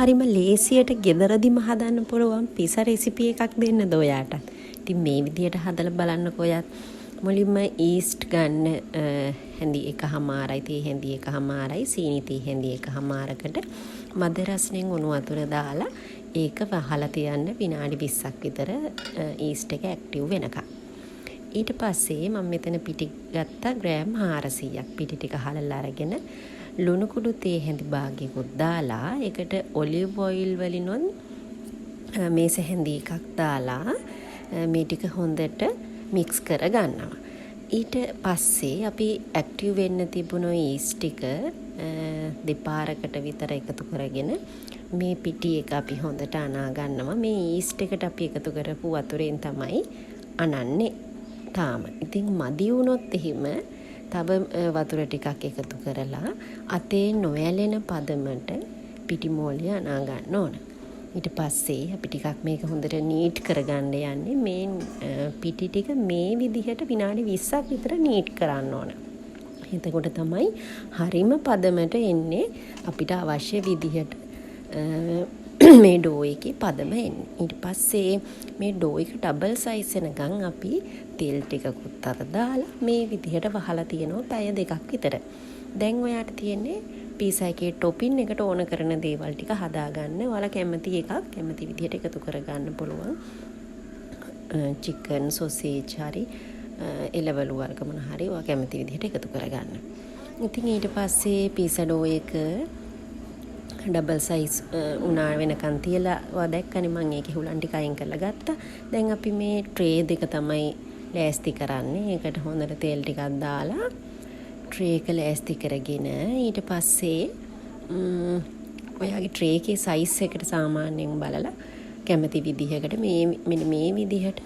හරිම ලේසියට ගෙදරදිම හදන්න පුළුවන් පිසා රෙසිපි එකක් දෙන්නද ඔයාට? ඉතින් මේ විදියට හදලා බලන්නකෝ ඔයත්. මුලින්ම ඊස්ට් ගන්න හැඳි එකහමාරයි, තේ හැඳි එකහමාරයි, සීනි තේ හැඳි එකහමාරකට මද රස්නෙන් උණු වතුර දාලා ඒක වහලා තියන්න විනාඩි 20ක් විතර ඊස්ට් එක ඇක්ටිව් වෙනකන්. ඊට පස්සේ මම මෙතන පිටි ගත්තා ග්‍රෑම් 400ක්. පිටි ටික හලලා අරගෙන ලුණු කුඩු තේ හැඳි භාගයකුත් දාලා, ඒකට ඔලිව් ඔයිල් වලිනුත් මේස හැඳි එකක් දාලා මේ ටික හොඳට මික්ස් කර ගන්නවා. ඊට පස්සේ අපි ඇක්ටිව් වෙන්න තිබුණු ඊස්ට් ටික දෙපාරකට විතර එකතු කරගෙන මේ පිටි එක අපි හොඳට අනා ගන්නවා. මේ ඊස්ට් එකට අපි එකතු කරපු වතුරෙන් තමයි අනන්නේ තාම. ඉතින් මදි වුණොත් එහෙම තව වතුර ටිකක් එකතු කරලා අතේ නොඇලෙන පදමට පිටි මෝලය අනා ගන්න ඕන. ඊට පස්සේ අපි ටිකක් මේක හොඳට නීඩ් කරගන්න යන්නේ. මේ පිටි ටික මේ විදිහට විනාඩි 20ක් විතර නීඩ් කරන්න ඕන. එතකොට තමයි හරිම පදමට එන්නේ, අපිට අවශ්‍ය විදිහට මේ ඩෝ එකේ පදම එන්නේ. ඊට පස්සේ මේ ඩෝ එක ඩබල් සයිස් වෙනකන් අපි තෙල් ටිකකුත් අර දාලා මේ විදිහට වහලා තියෙනවා පැය 2ක් විතර. දැන් ඔයාට තියෙන්නේ පීසා එකේ ටොපින් එකට ඕන කරන දේවල් ටික හදාගන්න. ඔයාලා කැමති එකක් කැමති විදිහට එකතු කරගන්න පුළුවන්. චිකන්, සොසේජ් හරි එළවලු වර්ග මොන හරි ඔයා කැමති විදිහට එකතු කරගන්න. ඉතින් ඊට පස්සේ පීසා ඩෝ එක ඩබල් සයිස් වුණා වෙනකන් තියලා ඔයා දැක්කනේ මං ඒකේ හුලං ටික අයින් කරලා ගත්තා. දැන් අපි මේ ට්‍රේ දෙක තමයි ලෑස්ති කරන්නේ. ඒකට හොඳට තෙල් ටිකක් දාලා ට්‍රේ එක ලෑස්ති කරගෙන ඊට පස්සේ ඔයාගේ ට්‍රේ එකේ සයිස් එකට සාමාන්‍යයෙන් බලලා කැමති විදිහකට මේ මෙන්න මේ විදිහට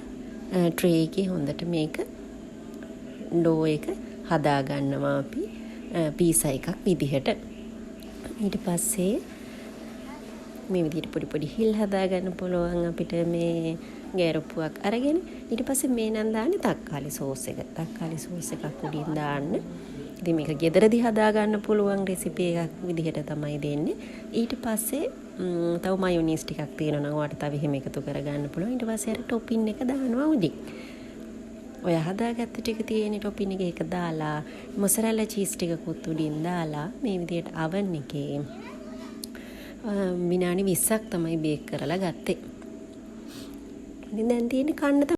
ට්‍රේ එකේ හොඳට මේක ඩෝ එක හදා ගන්නවා අපි පීසා එකක් විදිහට. ඊට පස්සේ මේ විදිහට පොඩි පොඩි හිල් හදාගන්න පුළුවන් අපිට මේ ගෑරුප්පුවක් අරගෙන. ඊට පස්සේ මේ නම් දාන්නේ තක්කාලි සෝස් එක. තක්කාලි සෝස් එකක් උඩින් දාන්න. ඉතින් මේක ගෙදරදි හදාගන්න පුළුවන් රෙසිපි එකක් විදිහට තමයි දෙන්නේ. ඊට පස්සේ තව මයොනීස් ටිකක් තියෙනවා නම් ඔයාට තව එහෙම එකතු කරගන්න පුළුවන්. ඊට පස්සේ අර ටොපින් එක දානවා උඩින්. ඔය හදාගත්ත ටික තියෙන ටොපින් එක, ඒක දාලා මොසරෙල්ලා චීස් ටිකකුත් උඩින් දාලා මේ විදිහට අවන් එකේ විනාඩි 20ක් තමයි බේක් කරලා ගත්තේ. ඉතින් දැන් තියෙන්නේ කන්න.